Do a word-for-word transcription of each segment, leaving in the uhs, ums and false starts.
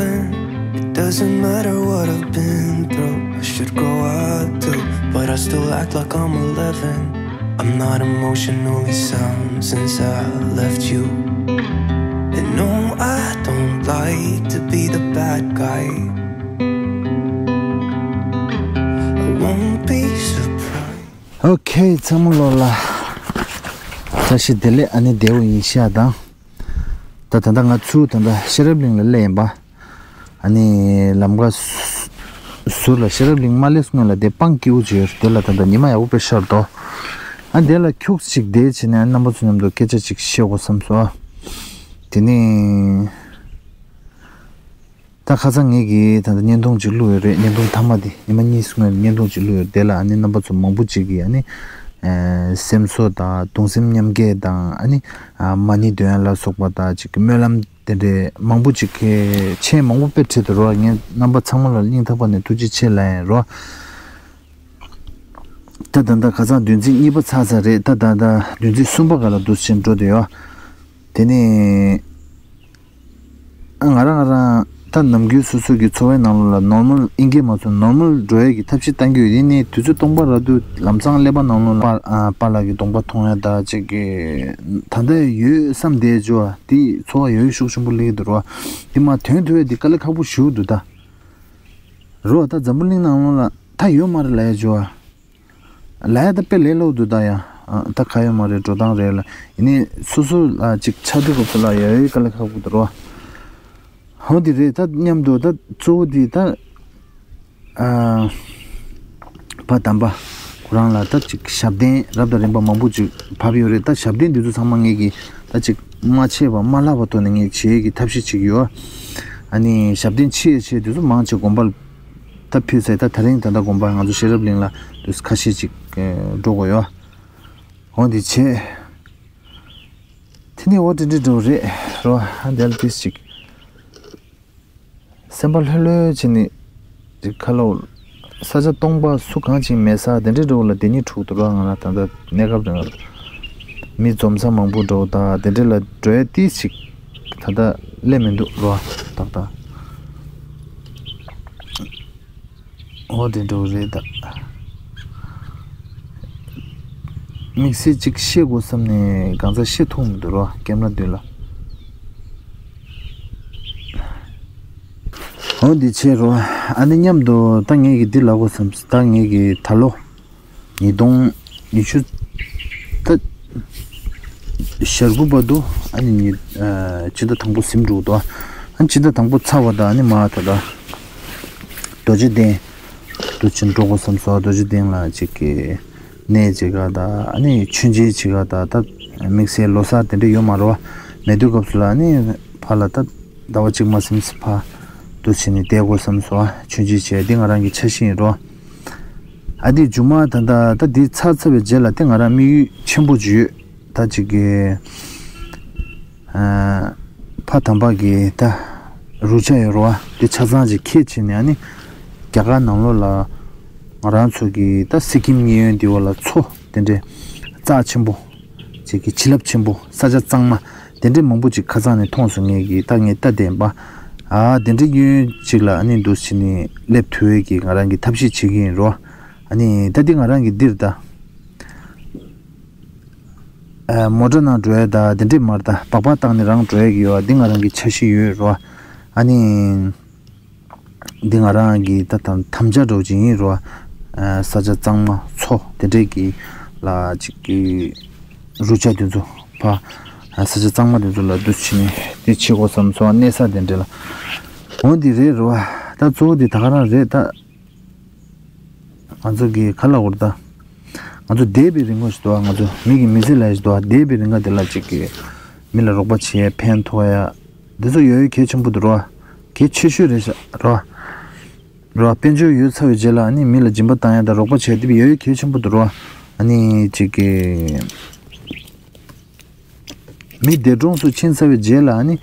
It doesn't matter what I've been through. I should grow up too, but I still act like I'm eleven. I'm not emotionally sound since I left you. And no, I don't like to be the bad guy. I won't be surprised. ཨོ་ཁེ། ཚང་མ་ལོ་ལ་བཀྲ་ཤིས་བདེ་ལེགས། ཨ་ནི་བདེ་པོ་ཡིན་ཤག་དང་། ད་ད་ལྟ་ང་ཚུར་ད་ལྟ་ཤེས་རབ་གླིང་ལ་སླེབས་ཡིན་པ། ཨ་ནི་ལམ་ཁ་ཟུར་ལ་ཤེས་རབ་གླིང་མ་སླེབས་སྔོན་ལ་དེ་སྤང་སྐྱིད་པོ་ཅིག་ཡོད། དེ་ལ་ད་ལྟ་ཉི་མ་ཡག་པོ་དཔེ་ཤར་འདུག་ཨ་དེ་ལ་ཁྱུག་ཅིག་བསྡད་བྱས་ནས་ཨ་རྣམ་པ་ཚོ་མཉམ་དུ་སྐད་ཆ་ཅིག་བཤད་དགོས་བསམ་སོང་། དེ་ནས། ད་ཁ་སང་ངེད་ཀྱིས་ད་ལྟ་བརྙན་ཐུང་ཅིག་བླུགས་ཡོད་རེད། བརྙན་ཐུང་མཐའ་མ་དེ་ཉི་མ་གཉིས་སྔོན་བརྙན་ཐུང་ཅིག་བླུགས་ཡོད། དེ་ལ་ཨ་ནི་རྣམ་པ་ཚོ་མང་པོ་ཅིག་གིས་ཨ་ནི་ཨེ་སེམས་གསོ་དང་གདུང་སེམས་མཉམ་སྐྱེད་དང་ཨ་ནི་ཨ་མ་ཎི་འདོན་ཡ་ལ་སོགས་པ་དང་ཅིག་སྨོན་ལམ་དེ་འདྲའི་མང་པོ་ཅིག་གི་མཆན་མང་པོ་དཔེ་བྲིས་འདུག་རོ། ངས་རྣམ་པ་ཚང་མ་ལ་སྙིང་ཐག་པ་ནས་ཐུགས་རྗེ་ཆེ་ལབ་ཡིན་རོ། ད་ད་ལྟ་ཁ་སང་བདུན་ཚིགས་གཉིས་པ་ཚར་ཚར་རེད། ད་ད་ལྟ་བདུན་ཚིགས་གསུམ་པ་ག་ལ་འདུག་ཟེར་འགྲོ་བསྡད་ཡོད། དེ་ནས། ང་རང་ང་རང་ད་ནམ་རྒྱུན་སོ་སོ་གི་འཚོ་བའི་ནང་ལོགས་ལ་ནོར་མལ་ཨིན་སྐད་མ་ཚོར་ནོར་མལ་འགྲོ་ཡས་ཀྱི་ཐབས་ཤེས་གཏང་གི་ཡོད། ཡིན་ནའི་དུས་ཚོད་སྟོང་པ་ར་དུ་ལམ་སང་ཀླད་པ་ནང་ལོགས་ལ་པཱ་ཨ་པཱ་ལགས་ཀྱི་གདོང་པ་མཐོང་ཡ་ད་ཅིག་གི་ད་ལྟ་ཡོད་བསམ་བསྡད་འཇོ་བ་དེ་ཚོར་བ་ཡོད་ཤུགས་ཆེན་པོ་སླེབས་ཀྱི་འདུག་རོ། དེ་མ་དོན་ཐོས་ཡ་དེ་དཀའ་ལས་ཁག་པོ་ཞེ་པོ་འདུག་ད་རོ། ད་འཛམ་བུ་གླིང་ནང་ལོགས་ལ་ད་ཡོད་མ་རེད་ལབ་ཡ་འཇོ་བ། ལས་ད་དཔེ་ལས་སླ་པོ་འདུག་ད་ཡ། ཨ་ད་ག་ཡོད་མ་རེད། འགྲོ་སྟངས་རེད་ལ། ཡིན་ནའི་སོ་སོ་ལ་ཅིག་ཆགས་དུས་སྐབས་སུ་ལ་ཡ་ཡོད་དཀའ་ལས་ཁག་པོ་འདུག་རོ། ཧོ་འདི་རེད། ད་མཉམ་དུ་ད་གཙོ་བོ་འདི་ད་ཨ་ཕ་དམ་པ་ཁོ་རང་ལ་ད་ཅིག་ཞབས་བརྟན་རབ་དང་རིམ་པ་མང་པོ་ཅིག་བབས་ཡོད་རེད། ད་ཞབས་བརྟན་འདི་ཚོ་ཚང་མ་ངེད་ཀྱིས་ད་ཅིག་མ་ཆད་པ་མ་བརླག་པ་ཐོག་ནས་ངས་བྱེད་ཀྱི་ཐབས་ཤེས་ཅིག་ཡོད། ཨ་ནི་ཞབས་བརྟན་ཆེ་ཆེ་འདི་ཚོ་མང་ཆེ་དགོན་པ་ལ། ད་ཕུལ་ཚེ་ད་དེ་རིང་ད་ལྟ་དགོན་པ་ང་ཚོ་ཤེས་རབ་གླིང་ལ་དུས་ཁ་ཤས་ཅིག་འགྲོ་དགོས་ཡོད། འོ་འདི་བྱས། དེ་ནས་འོ་དེ་འདྲ་འགྲོ་རེད་རོ། ཨ་འདི་ལ་ཏིས་ཅིག་སེམས་པ་ལྷོད་ལྷོད་བྱས་ནས་ཅིག་ཁ་ལོ་ས་ཆ་སྟོང་པ་སུ་གང་ཅིག་མེད་ས་དེ་འདྲ་འགྲོ་ལ་དེ་ཉིད་འཁྲུག་འདུག་རོ། ང་ལ་ད་ལྟ་གནས་སྐབས་རིང་ལ་མི་འཛོམས་ས་མང་པོ་འགྲོ་ད་དེ་འདྲ་ལ་འགྲོ་ཡ་ཏིས་ཅིག་ད་ལྟ་སླེབས་མི་འདུག་རོ། ཏག་ཏག་འོ་དེ་འདྲ་རེད་ད། དམིགས་བསལ་ཅིག་བཤད་དགོས་བསམ་ནས་གང་ཟག་བཤད་ཐུབ་མི་འདུག་རོ་ཀེམ་ར་མདུན་ལ། འོ་འདི་བྱས་རོ། ཨ་ནི་མཉམ་དུ་ད་ངེད་ཀྱི་འདི་ལབ་དགོས་བསམ། ད་ངེད་ཀྱི་ད་ལོ་ཉིས་སྟོང་ཉི་ཤུ་ད་ཞེ་དགུ་བར་དུ་ཨ་ནི་ཉི་ཨ་སྤྱི་ཟླ་དང་པོ་ཟིན་འགྲོ་འདུག་ཨ་ནི་སྤྱི་ཟླ་དང་པོ་ཚར་བ་ད་ཨ་ནི་མ་ད་ད་རྡོ་རྗེ་གདན་དུ་ཕྱིན་འགྲོ་དགོས་བསམ་སོང་། རྡོ་རྗེ་གདན་ལ་ཅིག་གི་གནས་ཅིག་ག་ད་ཨ་ནི་མཆོད་མཇལ་ཅིག་ག་ད་ད་དམིགས་བསལ་ལོ་གསར་དེ་འདྲ་ཡོད་མ་རེད་བ། མེད་དུས་སྐབས་སུ་ལ་ཨ་ནི་ཕར་ལ་ད་ཟླ་བ་གཅིག་མ་ཟིན་ཙམ་ཕར་དུ་ཕྱིན་ནས་བསྡད་དགོས་བསམ་སོང་། མཆོད་མཇལ་བྱས་འདི་ང་རང་གི་འཆར་གཞི་ཡིན་རོ། ཨ་འདི་མཇུག་མ་ད་ད་ད་འདི་ཚར་ཚར་བའི་རྗེས་ལ་དེ་ང་རང་དམིགས་ཡུལ་ཆེན་པོ་ཅིག་ཡོད། ད་ཅིག་གི་ཨ་ཕ་དམ་པ་གི་ད་རུ་ཆ་ཡོད་རེད་བ། དེ་ཆ་ཚང་ཅིག་ཁྱེར་བྱས་ནས་ཨ་ནི་རྒྱ་གར་ནང་ལོགས་ལ་ང་རང་ཚོ་གི་ད་སི་ཀིམ་གཡས་གཡོན་འདི་བ་ལ་མཚོ་དེ་འདྲའི་རྩ་ཆེན་པོ་ཅིག་གི་བྱིན་རླབས་ཆེན་པོ་ས་ཆ་གཙང་མ་དེ་འདྲའི་མང་པོ་ཅིག་ཁ་སང་ནས་མཐོང་སོང་། ངས་གི་ད་ངས་ལྟ་བསྡད་པ་ཨ་དེ་འདྲའི་གཡས་གཡོན་ཅིག་ལ་ཨ་ནི་འདུག་བྱས་ནས་སླེབས་ཐུབ་ཡས་ཀྱི་ང་རང་གི་ཐབས་ཤེས་བྱེད་ཀྱི་ཡིན་རོ། ཨ་ནི་ད་འདི་ང་རང་གི་འདིར་ད། ཨ་མོ་ཊ་ནང་འགྲོ་ཡ་ད་དེ་འདྲས་མ་རེད། ད་སྦག་སྦག་བཏང་ནས་རང་འགྲོ་ཡ་གི་ཡོད། འདི་ང་རང་གི་འཆར་གཞི་ཡོད་རོ། ཨ་ནི་འདི་ང་རང་གི་ད་དམ་དམ་བཅའ་འདྲ་བོ་ཅིག་ཡིན་རོ། ཨ་ས་ཆ་གཙང་མ་མཚོ་དེ་འདྲས་ཀྱི་ལ་ཅིག་གི་རུ་ཆ་དེ་ཚོ་ཕ་ཨ་ས་ཆ་གཙང་མ་དེ་ཚོ་ལ་འདུ་བྱས་ནས་དེ་བྱེད་དགོས་བསམ་སོང་། གནས་ས་དེ་འདྲས་ལ་འོ་འདི་རེད་རོ། ད་གཙོ་བོ་འདི་ད་ག་རང་རེད་ད། ང་ཚོ་གི་ག་ལ་འོར་ད། ང་ཚོ་འདས་པའི་རིང་ག་ཞིག་འདུག་ང་ཚོ་མི་གི་མི་ཚེ་ལ་ཞིག་འདུག་འདས་པའི་རིང་ག་དེ་ལ་ཅིག་གི་མི་ལ་རོགས་པ་བྱེད་ཡ་ཕན་ཐོགས་ཡ། འདི་ཚོ་ཡོད་ཡོད་གལ་ཆེན་པོ་འདུག་རོ། གལ་ཆེ་ཤོས་རེད་ཤག་རོ། རོ་དཔལ་འབྱོར་ཡོད་ཚར་བའི་རྗེས་ལ་ཨ་ནི་མི་ལ་སྦྱིན་པ་བཏང་ཡ་དང་རོགས་པ་བྱེད་ཡ་དེ་ཡོད་ཡོད་གལ་ཆེན་པོ་འདུག་རོ། ཨ་ནི་ཅིག་གི་མི་འདས་གྲོངས་སུ་ཕྱིན་ཚར་བའི་རྗེས་ལ་ཨ་ནི་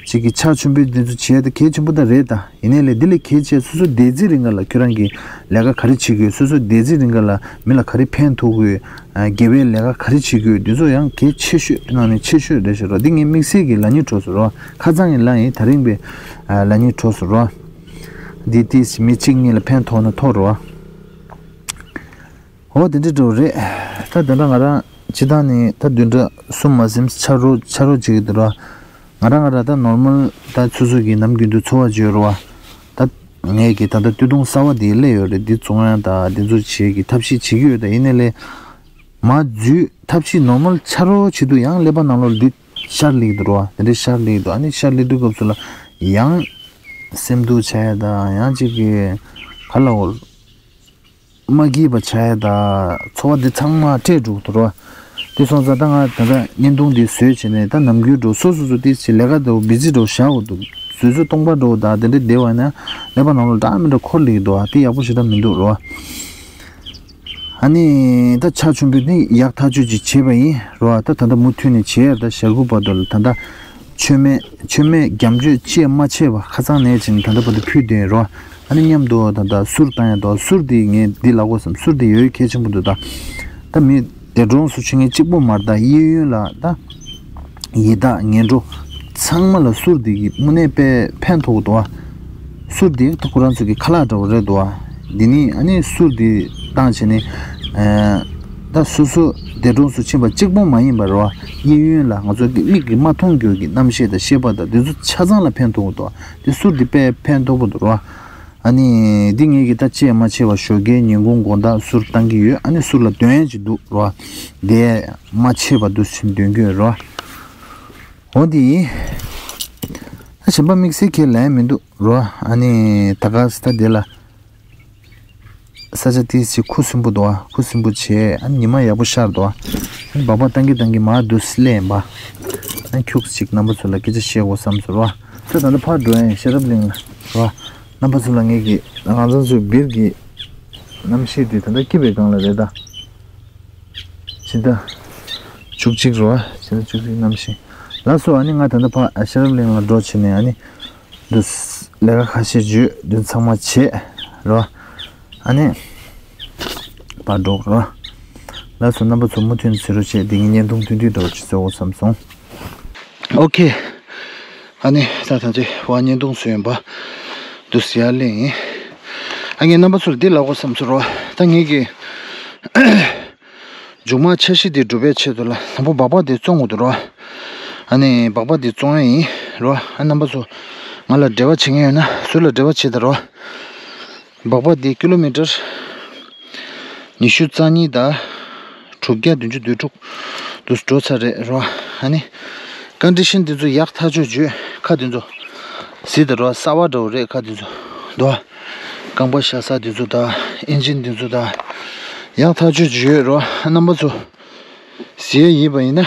ཅིག་གི་ཕྱག་མཆོད་འབུལ་འདི་ཚོ་བྱས་ཏེ་གལ་ཆེན་པོ་ད་རེད་ད། ཡིན་ནའི་ལས་འདི་ལས་གལ་ཆེ་སོ་སོ་སྡེ་ཚན་རིང་ག་ལ་ཁྱོད་རང་གི་ལས་ཀ་ག་རེ་བྱེད་དགོས། སོ་སོ་སྡེ་ཚན་རིང་ག་ལ་མི་ལ་ག་རེ་ཕན་ཐོགས་དགོས། དགེ་བའི་ལས་ཀ་ག་རེ་བྱེད་དགོས། འདི་ཚོ་ཡང་གལ་ཆེ་ཤོས་ནང་ནས་ཆེ་ཤོས་རེད་ཤག་རོ། འདི་ངའི་དམིགས་བསལ་གྱི་ལག་གཉིས་གྲོགས་སུ་རོ། ཁ་སང་གི་ལ་ཡིན་ད་རིང་པའི་ལག་གཉིས་གྲོགས་སུ་རོ། འདི་ཏིས་མི་གཅིག་གཉིས་ལ་ཕན་ཐོགས་ན་ཐོགས་རོ། འོ་དེ་འདྲ་འགྲོ་རེད། ད་དེ་འདྲ་ང་རང་སྤྱི་བཏང་ནས་ད་བདུན་ཕྲག་གསུམ་མ་ཟིན་ཆ་རོ་ཆ་རོ་བྱེད་ཀྱི་འདུག་ར། ང་རང་ང་རང་ད་ནོར་མལ་ད་ཆུ་ཚོད་ཀྱི་ནམ་རྒྱུན་དུ་འཚོ་བ་བརྗོད་རོ་བ། ད་ངས་ཀྱི་ད་ལྟ་སྟོད་ཐུང་གསར་བ་དེ་སླེབས་ཡོད་རེད། འདི་བཙོང་ཡ་ད་འདི་ཚོ་བྱེད་ཀྱི་ཐབས་ཤེས་བྱེད་ཀྱི་ཡོད། ད་ཡིན་ནའི་ལས་མ་འཛུལ་ཐབས་ཤེས་ནོར་མལ་ཆ་རོ་བྱེད་དུས་ཡང་ཀླད་པ་ནང་ལོགས་འདི་ཤར་སླེབས་འདུག་རོ་བ། དེ་འདྲའི་ཤར་སླེབས་འདུག་ཨ་ནི་ཤར་སླེབས་དུས་སྐབས་སུ་ལ་ཡང་སེམས་སྡུག་བྱ་ཡ་ད་ཡང་ཅིག་གི་ག་ལ་འོར། མ་སྐྱིད་པ་བྱ་ཡ་ད་འཚོ་བ་འདི་ཚང་མ་བྲལ་འགྲོ་གི་འདུག་རོ། དེ་སོང་ཙང་ད་ང་ད་ལྟ་བརྙན་ཐུང་འདི་བཟོས་བྱས་ནས་ད་ནམ་རྒྱུན་འགྲོ་སོ་སོ་སོ་དེ་ཚེ་ལས་ཀ་འདྲ་བོ་བི་ཟི་འདྲ་བོ་བཞག་འོ་འདུག་བཟོས་བཟོས་སྟོང་པ་འདྲ་བོ་ད་དེ་འདྲ་བསྡད་པ་ན་ཀླད་པ་ནང་ལ་འདྲ་མི་འདྲ་འཁོར་ལེགས་འདུག་ཨ་དེ་ཡག་པོ་ཞེ་དྲག་མི་འདུག་རོ། ཨ་ནི་ད་ཕྱག་མཆོད་འབུལ་ནི་ཡག་ཐག་ཆོད་ཅིག་བྱས་པ་ཡིན་རོ། ད་ད་ལྟ་མུ་མཐུད་ནས་བྱས་ད་ཞག་དགུ་བར་དུ་ལ་ད་ལྟ་མཆོད་མེ་མཆོད་མེ་རྒྱམ་མཆོད་ཅི་ཡང་མ་བྱས་པ་ཁ་སང་ནས་བྱས་ནས་ད་ལྟ་བར་དུ་ཕུལ་བསྡད་ཡོད་རོ། ཨ་ནི་མཉམ་དུ་ད་ལྟ་གསུར་བཏང་ཡ་འདུག་གསུར་དེ་ངས་འདི་ལབ་དགོས་བསམ། གསུར་དེ་ཡོད་གལ་ཆེན་པོ་འདུག་ད་ད་མི་འདས་གྲོངས་སུ་ཕྱིན་མཁན་གཅིག་པོ་མ་རེད། ད་གཡས་གཡོན་ལ་ད་ཡི་དྭགས་ངན་འགྲོ་ཚང་མ་ལ་གསུར་དེ་གི་དངོས་གནས་དཔེ་ཕན་ཐོགས་འདུག་བ། གསུར་དེ་ད་ཁོ་རང་ཚོ་གི་ཁ་ལག་འདྲ་བོ་རེད་འདུག་བ། འདི་ནི་ཨ་ནི་གསུར་དེ་བཏང་བྱས་ནས་ད་སོ་སོ་འདས་གྲོངས་སུ་ཕྱིན་པ་གཅིག་པོ་མ་ཡིན་པར་བ། གཡས་གཡོན་ལ་ང་ཚོ་གི་མིག་གིས་མ་མཐོང་རྒྱུ་གི་རྣམ་ཤེས་དང་ཤེས་པ་དང་དེ་ཚོ་ཆ་ཚང་ལ་ཕན་ཐོགས་འདུག་བ། དེ་གསུར་དེ་དཔེ་ཕན་ཐོགས་པོ་འདུག་རོ། ཨ་ནི་འདི་ངེད་ཀྱི་ད་ཅི་ཡང་མ་བྱས་པ་ཞོགས་ཀའི་ཉིན་གུང་དགོང་དག་གསུར་བཏང་གི་ཡོད། ཨ་ནི་གསུར་ལ་འདོན་ཡ་ཅིག་འདུག་རོ། དེ་མ་བྱས་པ་འདུག་ཕྱིན་འདོན་གྱི་ཡོད་རོ། འོ་འདི་ཡིན། ད་གཞན་པ་དམིགས་བསལ་ཁས་ལེན་མི་འདུག་རོ། ཨ་ནི་ད་ག་ས་ད་དེ་ལ་ས་ཆ་དེ་ཞིག་ཁུ་སིམ་པོ་འདུག་ཨ། ཁུ་སིམ་པོ་བྱས་ཨ་ནི་ཉི་མ་ཡག་པོ་ཤར་འདུག་ཨ། ཨ་ནི་སྦག་སྦག་བཏང་གི་བཏང་གི་མར་འདུག་སླེབས་ཡིན་པ། ཨ་ནི་ཁྱུག་ཅིག་རྣམ་པ་ཚོ་ལ་སྐད་ཆ་བཤད་དགོས་བསམ་སོང་རོ། ད་ད་ལྟ་ཕར་འགྲོ་ཡིན་ཤེས་རབ་གླིང་ལ་རོ། རྣམ་པ་ཚོ་ལ་ངེད་ཀྱི་ང་ཚོ་ཚོའི་སྦིར་གྱི་གནམ་གཤིས་དེ་ད་ལྟ་སྐྱིད་པའི་སྒང་ལ་རེད་ད། ཕྱི་ཟླ་བཅུ་གཅིག་རོ། ཕྱི་ཟླ་བཅུ་གཅིག་གནམ་གཤིས། ལགས་སོ། ཨ་ནི་ང་ད་ལྟ་ཕར་ཤེས་རབ་གླིང་ལ་འགྲོ་བྱས་ནས་ཨ་ནི་འདུག་ལས་ཀ་ཁ་ཤས་བརྗོད་འདུག་ཚང་མ་བྱས་རོ། ཨ་ནི་ཕར་འགྲོ་རོ། ལགས་སོ། རྣམ་པ་ཚོ་མུ་མཐུད་ནས་གཟིགས་རོགས་བྱས། འདི་ངའི་བརྙན་ཐུང་ཐུང་ཐུང་འདྲ་བོ་ཅིག་བཟོ་དགོས་བསམ་སོང་། ཨོ་ཁེ། ཨ་ནི་ད་ད་ཚེ་བ་བརྙན་ཐུང་བཟོས་ཡིན་པ་འདུག་ཟེར་ཡ་ལེན་ཡིན། ཨ་ངས་རྣམ་པ་ཚོར་འདི་ལབ་དགོས་བསམ་སོང་རོ། ད་ངེད་ཀྱི་མཇུག་མ་འཆར་གཞི་འདི་འགྲུབ་པའི་ཆེད་དུ་ལ་དང་པོ་སྦག་སྦག་འདི་བཙོང་དགོས་འདུག་རོ། ཨ་ནི་སྦག་སྦག་འདི་བཙོང་ཡ་ཡིན་རོ། ཨ་རྣམ་པ་ཚོ་ང་ལ་འབྲེལ་བ་བྱེད་མཁན་ཡོད་ན་ཟུར་ལ་འབྲེལ་བ་བྱེད་དང་རོ། སྦག་སྦག་འདི་ཀི་ལོ་མི་ཊར་ཉི་ཤུ་རྩ་གཉིས་དང་དྲུག་བརྒྱ་བདུན་ཅུ་དོན་དྲུག་དུ་འགྲོ་ཚར་རེད་རོ། ཨ་ནི་ཀོན་ཌི་ཤན་འདི་ཚོ་ཡག་ཐག་ཆོད་བྱོས། ཁ་འདི་ཚོ་གཟིགས་དང་རོ། གསར་པ་འདྲ་བོ་རེད། ཁ་འདི་ཚོ་དོ། རྐང་པ་བཞག་ས་འདི་ཚོ་དང་ཨིན་ཇིན་འདི་ཚོ་དང་ཡག་ཐག་ཆོད་བྱོས་རོ། རྣམ་པ་ཚོ་གཟིགས་ཡ་ཡིན་པ་ཡིན་ན།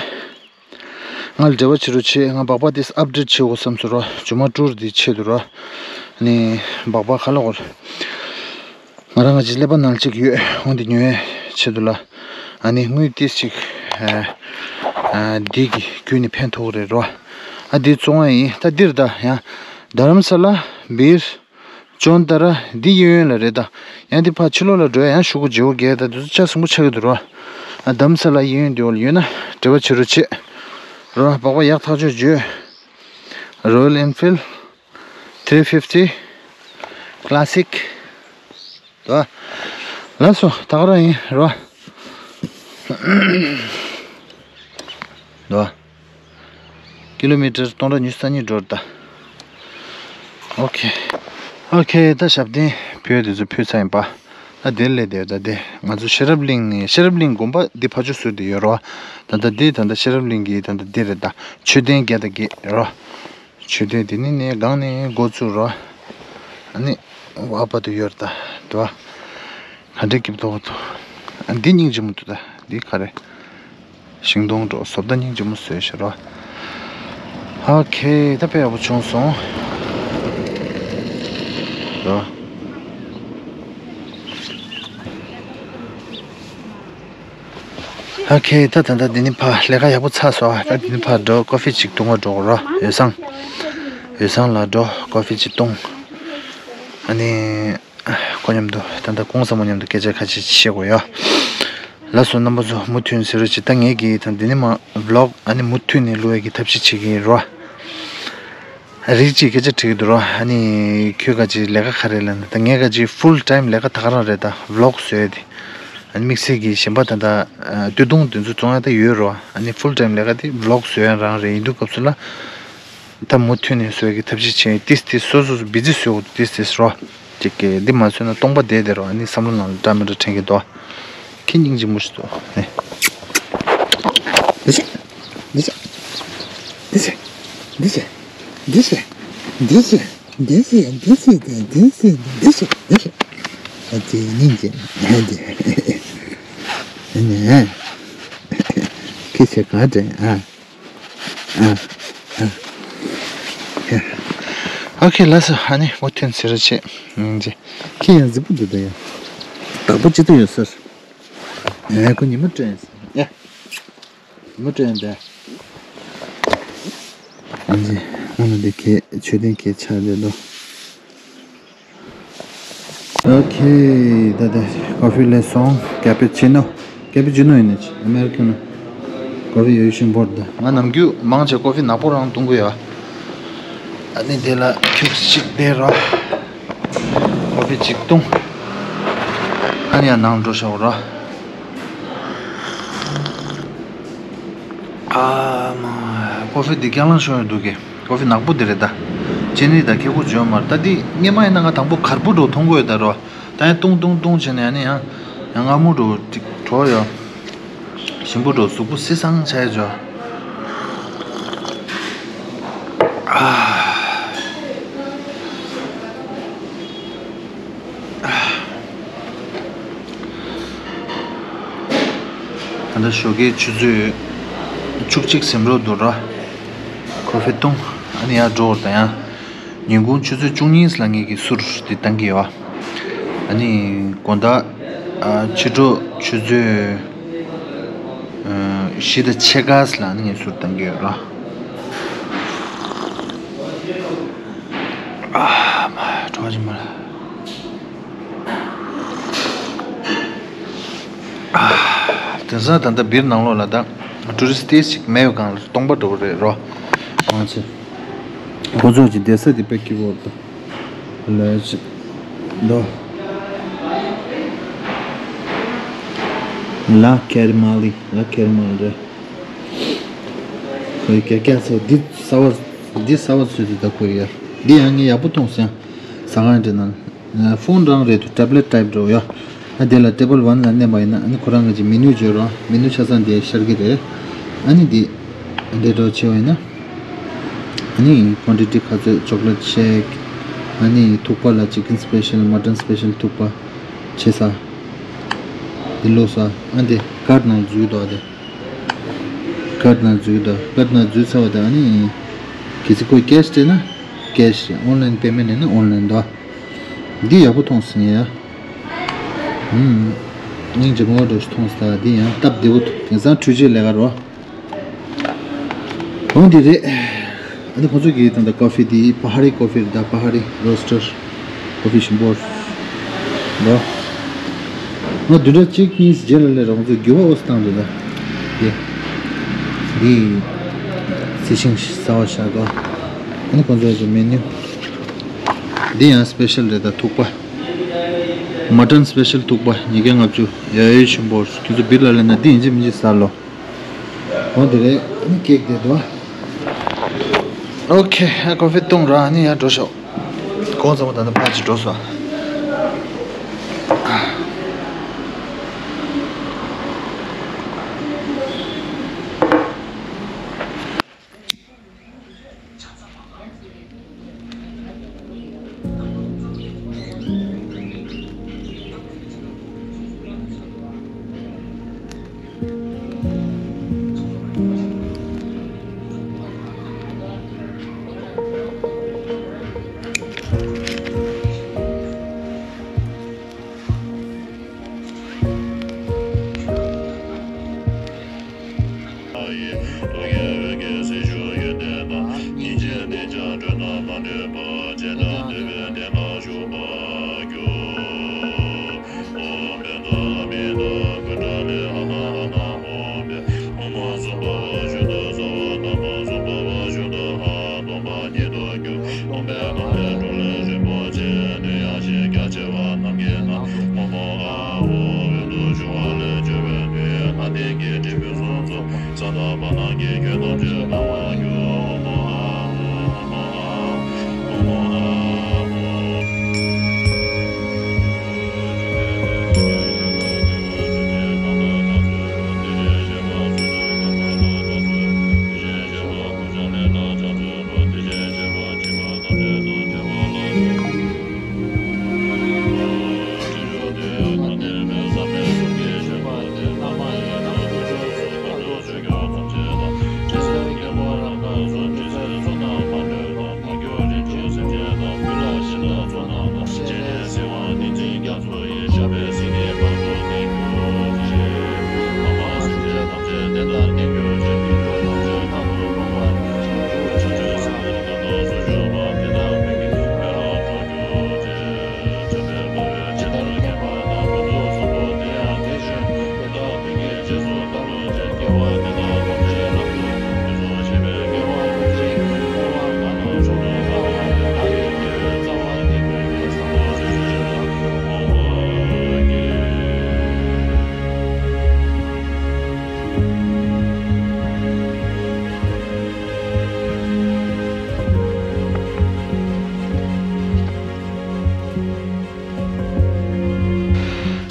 ང་ལ་འབྲེལ་བ་བྱེད་རོགས་བྱེད། ང་སྦག་སྦག་དེ་ཨབ་ཌེཊ་བྱེད་དགོས་བསམ་སོང་རོ། ཇུ་མ་ཊུར་དེ་ཆེད་དུ་རོ། ཨ་ནི་སྦག་སྦག་ག་ལ་གོ། ང་རང་ང་ཅིག་ཀླད་པ་ནང་གཅིག་ཡོད། འོང་དེ་ཉོ་ཡས་ཆེད་དུ་ལ། ཨ་ནི་དངུལ་ཏིས་ཅིག་ཨ་ཨ་འདི་གི་བརྒྱུད་ནས་ཕན་ཐོགས་རེད་རོ། ཨ་འདི་བཙོང་བ་ཡིན། ད་འདིར་ད་ཡང་རྡ་རམ་ས་ལ་སྦིར། ཅོན་ཏ་ར་འདི་གཡས་གཡོན་ལ་རེད་ད། ཡང་འདི་ཕར་ཕྱི་ལོགས་ལ་འགྲོ་ཡ་ཡང་ཤོག་གུ་བརྗེ་བོ་བརྒྱད་ད་འདི་ཚོ་ཆ་སྲིན་པོ་ཆགས་ཀྱི་འདུག་རོ། ཨ་རྡ་རམ་ས་ལ་གཡས་གཡོན་འདི་བོ་ལ་ཡོད་ན་འབྲེལ་བ་བྱེད་རོགས་བྱེད། རོ་སྦག་སྦག་ཡག་ཐག་ཆོད་བྱོས། Royal Enfield three fifty Classic དོ། ལགས་སོ། ད་ག་རང་ཡིན་རོ། དོ། ཀི་ལོ་མི་ཊར་སྟོང་ཕྲག་ཉི་ཤུ་རྩ་གཉིས་འགྲོ་རེད་ད། ཨོ་ཁེ། ཨོ་ཁེ། ད་ཞབས་བརྟན་ཕུལ་དེ་ཚོ་ཕུལ་ཚར་ཡིན་པ། ད་དེ་ལས་དེ་ད་དེ་ང་ཚོ་ཤེས་རབ་གླིང་ནས་ཤེས་རབ་གླིང་དགོན་པ་འདི་ཕར་ཕྱོགས་ཟུར་དེ་ཡོད་རོ། ད་ལྟ་འདི་ད་ལྟ་ཤེས་རབ་གླིང་གི་ད་ལྟ་འདི་རེད་ད། མཆོད་རྟེན་བརྒྱ་དང་བརྒྱད་རོ། མཆོད་རྟེན་འདི་ནི་ནས་སྒང་ནས་འགོ་བཙུགས་རོ། ཨ་ནི་བ་བ་དུ་ཡོད་རེད་ད། དུ་བ། ག་འདྲས་སྐྱིད་པོ་འདུག་ཨ་འདི་སྙིང་རྗེ་མོ་འདུག་ད་འདི་ག་རེ། ཤིང་སྡོང་འགྲོ་བཟོ་ལྟ་སྙིང་རྗེ་མོ་བཟོས་ཤག་རོ། ཨོ་ཁེ། ད་དཔེ་ཡག་པོ་བྱུང་སོང་། རོ། ཨོ་ཁེ། ད་ད་ད་འདི་ནི་ཕ་ལས་ཀ་ཡག་པོ་ཚར་སོང་། ད་འདི་ནི་ཕ་འགྲོ་ཀོ་ཕི་ཅིག་འཐུང་བ་འགྲོ་རོ། ཡོད་སང་། བོད་ཚང་ལ་འགྲོ། ཀོ་ཧྥི་ཅིག་བཏུང་། ཨ་ནི། ཁོ་མཉམ་དུ་ད་ལྟ་གོང་ས་མོ་མཉམ་དུ་སྐད་ཆ་ཁ་ཤས་བཤད་དགོས་ཡ། ལགས་སོ་རྣམ་པ་ཚོ་མུ་མཐུད་ཟེར་རོགས་བྱེད། ད་ངས་ཀྱིས་ད་འདི་ནས་མ་བི་ལོག་ཨ་ནི་མུ་མཐུད་ནས་བླུག་ཡ་གི་ཐབས་ཤེས་བྱེད་ཀྱི་ཡིན་རོ། རིགས་གཅིག་སྐད་ཆ་དྲིས་ཀྱི་འདུག་རོ། ཨ་ནི་ཁྱོད་ག་ཅིག་ལས་ཀ་ག་རེ་ལབ་ན། ད་ངས་ག་ཅིག་ཕུལ་ཊའིམ་ལས་ཀ་ད་ག་རང་རེད། ད་བི་ལོག་བཟོ་ཡ་དེ། ཨ་ནི་དམིགས་བསལ་གྱི་གཞན་པ་ད་ད་སྟོད་ཐུང་དེ་ཚོ་བཙོང་ཡ་ད་ཡོད་རོ། ཨ་ནི་ཕུལ་ཊའིམ་ལས་ཀ་དེ་བི་ལོག་བཟོ་ཡ་རང་རེད། ཡིན་དུས་སྐབས་སུ་ལ། ད་མུ་མཐུད་ནས་བཟོ་གི་ཐབས་ཤེས་བྱས། ཏིས་ཏིས་སོ་སོ་སོ་བི་ཛི་བཟོས་འོ་ཏིས་ཏིས་རོ། ཅིག་གི་འདི་མ་བཟོས་ན་སྟོང་པ་བསྡད་བསྡད་རོ། ཨ་ནི་བསམ་བློ་ནང་ལ་འདྲ་མི་འདྲ་དྲན་གི་འདུག་ཁྱེད་སྙིང་རྗེ་མོ་ཞིག་འདུག་ཨེ། འདི་བྱས། འདི་བྱས། འདི་བྱས། འདི་བྱས། འདི་བྱས། འདི་བྱས། འདི་བྱས། འདི་བྱས། འདི་བྱས། འདི་བྱས། འདི་བྱས། ཨ་ཙི་སྙིང་རྗེ། ཨ་ཙི། ཨ་ནི། ཁྱེད་ཆེ་ག་དྲན་ཨ། ཨ། ཨ། ཨོ་ཁེ་ལགས་སོ། ཨ་ནི་མུ་མཐུད་ཟེར་རོགས་བྱེད། ཨང་ཅི། ཁྱེད་ཡང་གཟིགས་པོ་འདུག་ད་ཡ། བདག་པོ་ཅི་ཏུ་ཡོད་ཟེར། ཨེ་ཁོ་ཉི་མ་སྤྲད་ཡ། ཉི་མ་སྤྲད་ཡ་འདས། ཨང་ཅི། ཨ་ནི་འདི་ཁྱེད་མཆོད་རྟེན་ཁྱེད་ཆགས་བསྡད་དོ། ཨོ་ཁེ། ད་ལྟ་ཀོ་ཧྥི་ལས་སོང་། ཀེ་པི་ཅི་ནོ། ཀེ་པི་ཅི་ནོ་ཡིན་ནི་ཨ་མེ་རི་ཀན་ནོ། ཀོ་ཧྥི་ཡོད་ཤིང་བོར་ད། ང་ནམ་རྒྱུན་མང་ཆེ་ཀོ་ཧྥི་ནག་པོ་རང་བཏུང་གི་ཡོད། ཨ་ནི་དེ་ལ་ཁྱུག་ཅིག་བསྡད་རོ། ཀོ་ཧྥི་ཅིག་བཏུང་། ཨ་ནི་ཡང་ནང་འགྲོ་ཤོག་རོ། ཨ་མ། ཀོ་ཧྥི་འདི་རྐྱང་ལང་ཤོར་ཡོད་འདུག་གི། ཀོ་ཧྥི་ནག་པོ་འདི་རེད་ད། ཅི་ནི་ད་ཁེ་གོ་འཇོན་མར་ད་འདི་སྔས་མ་ཡིན་ན་ང་དང་པོ་གར་པོ་འགྲོ་མཐོང་གོ་ཡོད་ད་རོ། ད་ཡང་ཏུང་ཏུང་ཏུང་བྱས་ནས་ཡང་ནི་ཡང་ཡང་སྔ་མོ་འགྲོ་ཅིག་གྲོགས་ཡོད། ཞིམ་པོ་འགྲོ་གཟུགས་པོ་བསིལ་སང་ཆགས་ཡོད་ཅོ། ད་ལྟ་ཞོགས་ཀའི་ཆུ་ཚོད་བཅུ་གཅིག་ཟིན་འགྲོ་འདུག་ར། ཀོ་ཧྥི་བཏུང་། ཨ་ནི་ཡར་འགྲོ་བར་ད་ཡང་། ཉིན་གུང་ཆུ་ཚོད་བཅུ་གཉིས་ལ་ངེད་ཀྱི་གསུར་དེ་བཏང་གི་ཡོད། ཨ་ནི་དགོང་དག་ཨ་ཕྱི་དྲོ་ཆུ་ཚོད་ཨ་བཞི་དང་ཕྱེད་ཀ་ལ་ཨ་ནི་ངས་གསུར་བཏང་གི་ཡོད་ར། ཨ་མ་གྲོགས་ཅི་མ་ལ། དེང་སང་ད་ལྟ་སྦིར་ནང་ལོགས་ལ་ད་ཊུ་རི་སི་ཊི་ཞིག་མེད་པའི་སྒང་ལ་སྟོང་པ་འགྲོ་གི་རེད་རོ། ང་ཚོ་ཁོ་ཚོ་གི་བསྡད་ས་དེ་དཔེ་སྐྱིད་པོ་འདུག་ལས་ཅི་འདུག་ལ་ཁེར་མ་ལི་ལ་ཁེར་མ་ལི་རེད། ཁོའི་ཀྱ་ཀྱ་ཚོ་འདི་གསར་པ་འདི་གསར་པ་ཚོས་དེ་ད་ཁོ་ཡ་འདི་ཡང་ངས་ཡག་པོ་མཐོང་སོང་ཟ་ཁང་འདྲ་ནང་། ཕོན་རང་རེད་འདུག་ཊེབ་ལེཊ་ཊའིབ་འདྲ་བོ་ཡ། ཨ་དེ་ལ་ཊེ་བལ་ཝན་ལ་མནན་པ་ཡིན་ན་ཨ་ནི་ཁོ་རང་གི་ཅིག་མེ་ནུ་བརྗོད་རོགས། མེ་ནུ་ཆ་ཚང་དེ་ཤར་གི་རེད། ཨ་ནི་དེ་འདྲ་འདྲ་བོ་བྱས་པ་ཡིན་ན། ཨ་ནི་ཀོན་ཊི་ཊི་ག་ཚོད་ཅོག་ལེཊ་ཤེག་ཨ་ནི་ཐུག་པ་ལ་ཅི་ཀན་སི་པེ་ཤལ་མ་ཊན་སི་པེ་ཤལ་ཐུག་པ་བྱས་ས། དེ་ལོ་ས་ཨ་དེ་ཀར་ནང་འཛུལ་འདུག་ཨ་དེ། ཀར་ནང་འཛུལ་འདུག་ཀར་ནང་འཛུལ་ཚར་བ་དང་ཨ་ནི། གལ་སྲིད་ཁོས་ཀེཤ་སྤྲད་ན་ཀེཤ་རེད། ཨོན་ལན་པེ་མེན་ཊ་ཡིན་ན་ཨོན་ལན་འདུག་འདི་ཡག་པོ་མཐོང་སོང་ཡ། ཧུམ། སྙིང་རྗེ་མོ་འདྲ་ཞིག་མཐོང་སོང་། ད་འདི་ཡང་སྟབས་བདེ་པོ་འདུག་དེང་སང་འཕྲུལ་ཆས་ལས་ཀ་རོ། འོ་འདི་རེད། ཨ་ནི་ཁོང་ཚོ་གིས་ད་ལྟ་ཀོ་ཧྥི་འདི་པ་ཧ་རི་ཀོ་ཧྥི་རེད། ད་པ་ཧ་རི་རོ་སི་ཊར་ཀོ་ཧྥི་ཞིམ་པོ་འདུག་ང་བདུན་ཕྲག་གཅིག་གཉིས་རྗེས་ལ་སླེབས་ར། ཁོང་ཚོས་འགྱུར་བ་ཨོ་སི་བཏང་འདུག་ད་འདི་འདི་སི་ཤིང་ཟ་བ་བཞག་འདུག་ཨ་ནི་ཁོང་ཚོའི་མེ་ནུ། འདི་ཡང་སི་པེ་ཤལ་རེད། ད་ཐུག་པ། མ་ཊན་སི་པེ་ཤལ་ཐུག་པ་ཉིས་བརྒྱ་ལྔ་བཅུ། ཡ་ཡོད་ཆེན་པོ། ཁྱོད་ཚོ་སྦིར་ལ་སླེབས་ན་འདི་ཡིན་གཅིག་མིན་གཅིག་ཟ་ལོ། འོ་དེ་རེད། ཨ་ནི་ཀེག་དེ་འདུག་ཨོ་ཁེ། ཨ་ཀོ་ཧྥི་བཏུང་ར། ཨ་ནི་ཡར་འགྲོ་ཤོག་གོང་ཚང་མ་ད་ནི་ཕར་ཅིག་འགྲོ་སོང་།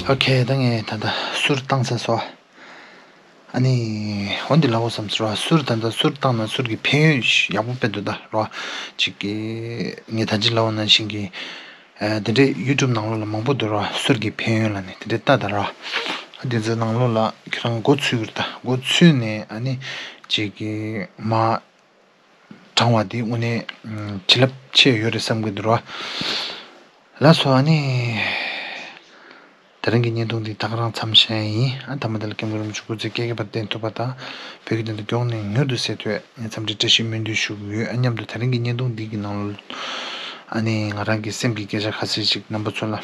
ཨོ་ཁེ། ད་ངས་ད་ལྟ་གསུར་བཏང་ཚར་སོང་། ཨ་ནི་འོ་འདི་ལབ་དགོས་བསམ་སོང་ར། གསུར་ད་ལྟ་གསུར་བཏང་ན་གསུར་གྱི་ཕན་ཡོན་ཡག་པོ་དཔེ་འདུག་ད་ར། ཅིག་གི་ངས་ད་ཅི་ལབ་པ་ནང་བཞིན་གྱི། ཨ་དེ་འདྲའི་ཡུ་ཊུབ་ནང་ལོགས་ལ་མང་པོ་འདུག་ར། གསུར་གྱི་ཕན་ཡོན་ལབ་ནས་དེ་འདྲའི་ལྟ་ད་ར། ཨ་དེ་ཚོའི་ནང་ལོགས་ལ་ཁྱེད་རང་མགོ་ཚོས་ཀྱི་རེད་ད། མགོ་ཚོས་ནས་ཨ་ནི་ཅིག་གི་མ། དྲང་བ་འདི་དངོས་གནས་ཨམ་བྱིན་རླབས་ཆེ་ཡོད་རེད་བསམ་གྱི་འདུག་ར། ལགས་སོ། ཨ་ནི་དེ་རིང་གི་བརྙན་ཐུང་འདི་ད་ག་རང་མཚམས་བཞག་ཡིན། ཨ་མཐའ་མ་དེ་ལ་སྐྱབས་མགོན་རིན་པོ་ཆེ་སྐུ་ཚེ་བསྐལ་བརྒྱའི་བར་བརྟན་ཐུབ་པ་དང་། བོད་ཀྱི་བདེན་མཐའ་མགྱོགས་ནས་མྱུར་དུ་གསལ་ཐུབ། ངས་འཚམས་འདྲི་བཀྲ་ཤིས་སྨོན་འདུན་ཞུ་གི་ཡོད། ཨ་མཉམ་དུ་དེ་རིང་གི་བརྙན་ཐུང་འདི་གི་ནང་ལ་ཨ་ནི་ང་རང་གི་སེམས་ཀྱི་སྐད་ཆ་ཁ་ཤས་ཤིག་རྣམ་པ་ཚོ་ལ།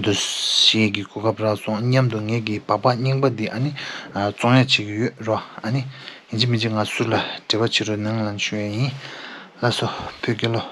དུ་ཞེས་ཀྱི་གོ་སྐབས་རག་སོང་། མཉམ་དུ་ངེད་ཀྱི་སྦག་སྦག་རྙིང་པ་འདི་ཨ་ནི་ཨ་བཙོང་ཡ་བྱེད་ཀྱི་ཡོད་རོ། ཨ་ནི་ཡིན་གཅིག་མིན་གཅིག་ང་ཚོ་ལ་འབྲེལ་བ་བྱེད་རོགས་གནང་ལབ་ཞུ་ཡ་ཡིན། ལགས་སོ། བོད་རྒྱལ་ལོ།